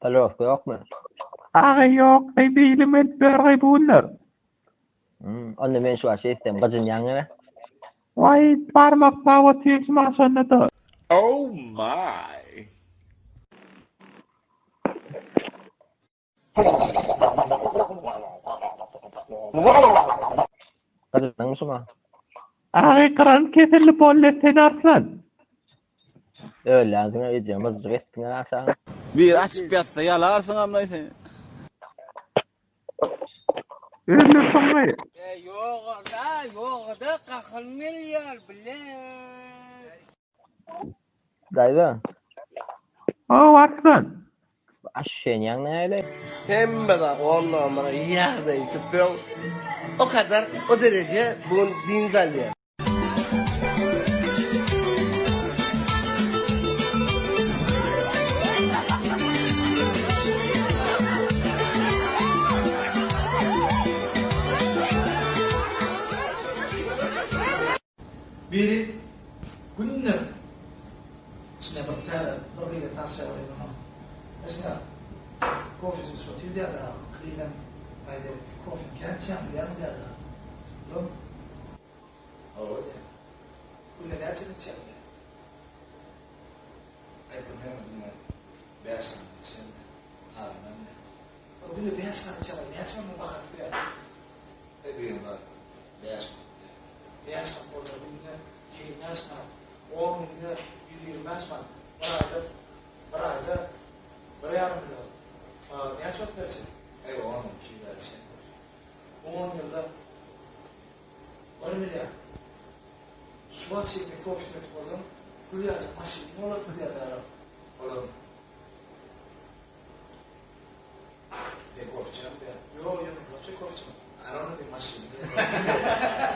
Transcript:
Polirowka ýokmy? Aga ýok, eý beýle gelip ýör bu günler. Hmm, onda men şu wagt şeýtsem gyjynýaň ýene. Waý, barmaklap otyr şu maşynda-da. Oh my. Gyjyndyňmy şuňa? Aga ekran kesildi boldy sen arslan. Öllänsiň ejeňi myžžyk etdiň aşagyň. Biri açyp ýatsa ýalarsyňamlaý sen. Öldürsiňmi? E ýogada ýogada gahym gelýär bile. Daýza. Haw arslan. Aşşenýaň näle? Hemme zat on nomara ýagdaý süper. O kadar o dereje bu gün dynç alýar. Biri günde içine bir täze bir gyza tanşýar welin onuň içine kofesini içip otyr diýýär-de, gyzam aýdýar, kofe kän içýäň bilýäňmi diýýär-de. Olam hawa diýýär. Günde näçe içýäň diýýär. Aý bir men günde bäş sany içýän diýýär. Azyndan diýýär. Ol günde bäş sany içýän näçe munuň bahasy diýýär. Aý birim bar bäş manat diýýär. Bäş manat bolsa günde 25 manat, on günde 125 manat, bir aýda bir aýda bir ýarym million. Näçe wagt berjek? Aý on on iki ýyl berjek. On ýylda bir milliard. Şu wagt şeýle kofe içmek bolsaň, gül ýaljak maşynyň bolardy diýýär olam. Sen kofe içýäňmi diýýär. Ýok, ýok, men kofe kofe içemok. Ana onda seň maşynyň diýýär.